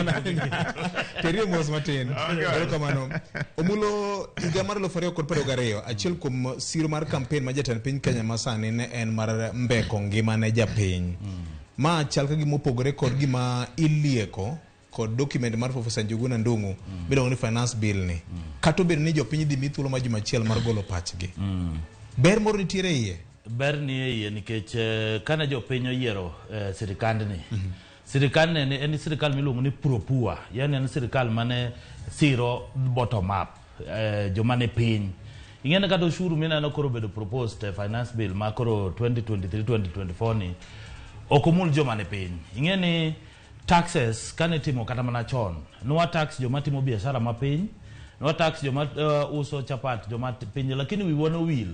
Erokamano ahinya. Terie mos matin. Erokamano. Omulo higa mar 2022, achiel kuom siro mar campaign ma jatend piny Kenya ma sani ne en mar mbeko ngima ne japiny. Ma chal ka gima opogore kod gima ilieko kod document mar Professor Njuguna Ndung'u miluongo ni finance bill ni. Kata obedo ni jopiny dhi mi thuolo mar juma achiel mar golo pachgi. Ber moro nitiere e iye. Ber ni e iye nikech kane jopiny oyiero sirikandni, sirikandni ne en sirikal miluongo ni pro poor, yani en sirikal mane siro bottom up, joma ni piny. Ing'e ni kata ushuru mineno koro obedo proposed e finance bill ma koro 2023-2024 ni ok omul joma ni piny. Ing'e ni taxes kane itimo kata mana chon, nwa tax joma timo biashara mapiny, nwa tax joma uso chapat, joma piny, lakini wiwa nowil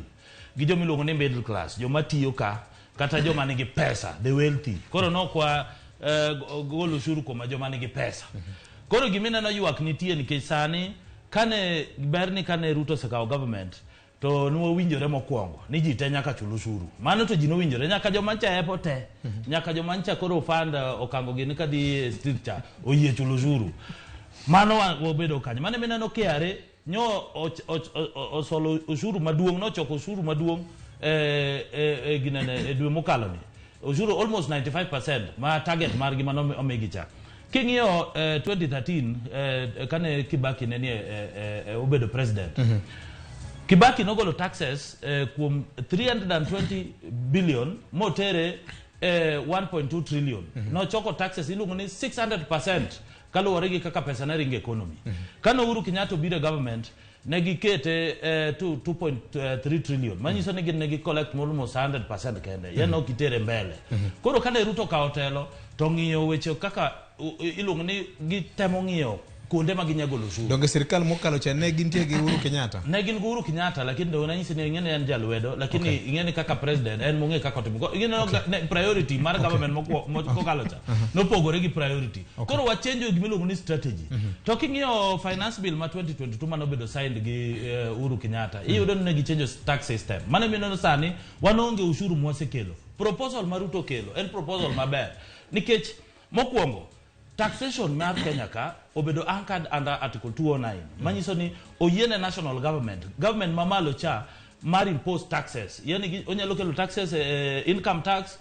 gi joma iluongo ni middle class, joma tiyo ka kata joma nigi pesa, the wealthy. Koro nokwa golo ushuru kuom joma nigi pesa. Koro gimineno ywak nitie nikech sani kane ber ni kane Ruto osekawo government to nwawinjore mokwongo ni ji te nyaka chul ushuru. Mano to ji nowinjore nyaka joma ncha epo te, nyaka joma ncha koro fund okango gini kadhi e street cha oyie chulo ushuru. Mano wabedo kanyo. Mano mineno KRA nyo osolo ushuru maduong', nochoko ushuru maduong' e ginene e dwe mokalo ni. Ushuru almost 95% ma target margi mano omigi cha. King'iyo 2013 kane Kibaki ne nie obedo president. Kibaki nogolo taxes kuom 320 billion motere 1.2 trillion. Nochoko taxes iluongo ni 600% kaluwore gi kaka pesa ne ringo economy. Kane Uhuru Kenyatta obiro e government ne gikete 2.3 trillion manyiso ni gin ne gi collect almost 100% kende yani ok itere mbele. Koro kane Ruto okawo telo to ng'iyo weche kaka iluongo ni gitemo ng'iyo kuonde ma ginya golo ushuru. Donge sirikal mokalo cha ne gintie gi Uhuru Kenyatta? Ne gin gi Uhuru Kenyatta, lakini do nanyisi ni ing'e ni en jalwedo, lakini ing'e ni kaka president en mong'e kaka otimo. Ing'e ni priority mar government mokalo cha nopogore gi priority. Koro wachenjo gima iluongo ni strategy. To king'iyo finance bill ma 2022 mane obedo signed gi Uhuru Kenyatta, iyudo ni ne gichenjo tax system. Mano mineno sani wan onge ushuru mwasekelo. Proposal ma Ruto okelo en proposal maber nikech mokwongo taxation mar Kenya ka obedo anchored under Article 209 manyiso ni oyiene national government, government mamalo cha mar impose taxes, yani onyalo kelo taxes, income tax,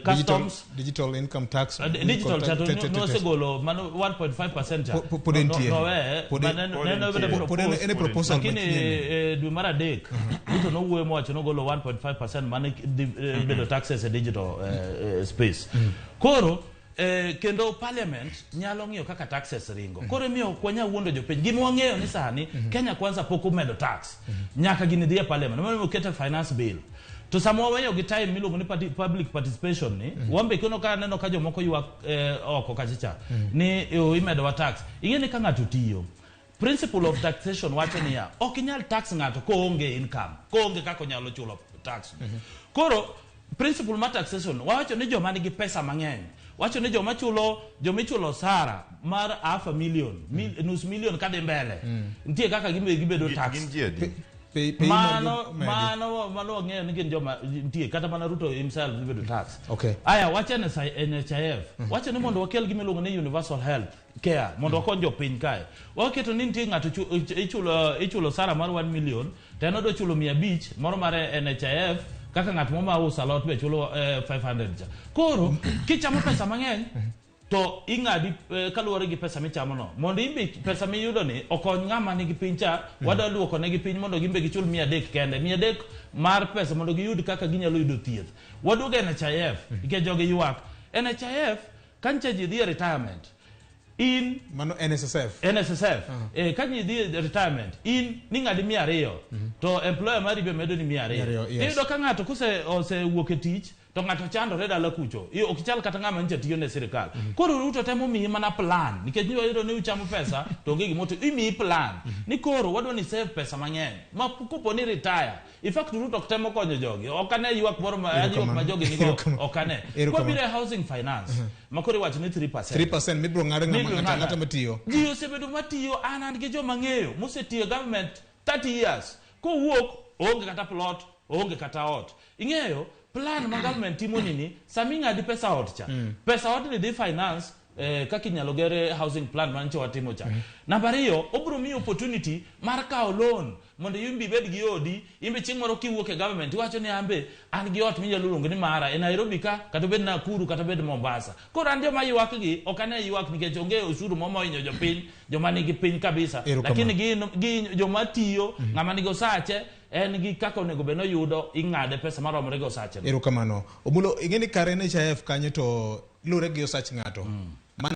customs, digital income tax, digital cha to nosegolo mano 1.5% cha. Pod entie. No, we Pod ne obedo pod en e proposal lakini machien. Dwe mar adek Ruto nowuoyo mowacho nogolo 1.5% mane dhi bedo taxes e digital space. Koro kendo parliament nyalo ng'iyo kaka taxes ringo. Koro imiyo ok wanyal wuondo jopiny. Gima wang'eyo ni sani Kenya Kwanza pok omedo tax. Nyaka gini dhi e parliament. Mano oketo e finance bill. To sama waweyo gi time miluongo ni public participation ni, wambe kono ka aneno ka jomoko ywak oko kacha cha ni imedo wa tax. Ing'e ni ka ng'ato tiyo, principle of taxation wacho niya, ok inyal tax ng'ato koonge income, koonge kaka onyalo chulo tax. Koro principle mar taxation wawacho ni joma nigi pesa mang'eny, wacho ni joma chulo, joma ichulo osara mar half a million, nus million kadhi mbele, nitie kaka gibedo tax. Gin ji adi? Pay Mano margi omedi. Mano wang'eyo ni gin joma nitie kata mana Ruto himself dhi bedo tax. Aya wacho NHIF, wacho ni mondo wakel gima iluongo ni universal health care mondo wakony jopiny kae. Waketo ni nitie ng'ato ichulo osara mar 1 million to en odwa chulo 500 moro mar NHIF kaka ng'at moro ma uso alot be chulo 500 cha. Koro kichamo pesa mang'eny to ing'adi kaluwore gi pesa michamo no mondo imbe pesa miyudo ni okony ng'ama nigi piny cha. Wadwa duoko negi piny mondo gimbe gichul 300 kende, 300 mar pesa mondo giyud kaka ginyalo yudo thieth. Waduogo NHIF nikech jogi ywak NHIF ka ncha ji dhi e retirement in Mano NSSF. NSSF. Ka ji dhi e retirement in ning'adi 200 to employer mari be medo ni 200. 200, yes. Iyudo ka ng'ato kose osewuok e tich to ng'ato chandore dala kucho. Ok ichal kata ng'ama ncha tiyo ne sirikal. Koro Ruto temo miyi mana plan nikech niwayudo ni uchamo pesa to onge gimoto imiyi plan ni koro wadwa ni save pesa mang'eny ma kopo ni retire. In fact Ruto ok temo konyo jogi. Ok ane ywak moro ma ywak ma jogi nigo ok ane. Kwabiro e housing finance ma koro iwacho ni 3%. 3% mibiro ng'ad Mibiro ng'ato ng'ado. ang'ata matiyo. Ji osebedo matiyo an gi joma ng'eyo mosetiyo e government 30 years. Kowuok oonge kata plot, oonge kata ot. Ing'eyo plan ma government timo nini sama ing'adi pesa ot cha. Pesa ot ni dhi finance Kaka inyalo ger housing plan mancho watimo cha. Namba ariyo, obiro miyi opportunity mar kawo loan mondo imbe ibed gi odi. Imbe chieng' moro kiwuok e government, iwacho ni ambe an gi ot minyalo luongo ni mara e Nairobi ka, kata obed Nakuru, kata obed Mombasa. Koro an joma ywak gi ok ane ywak nikech onge osuru mo mohinyo jopiny, joma nigi piny kabisa. Erokamano. Lakini gin joma tiyo, ng'ama nigi osache en gi kaka onego bed noyudo, ing'ade pesa maromore gi osache no. Erokamano. Omulo, ing'e ni kar NHIF kanyo to luwore gi osach ng'ato.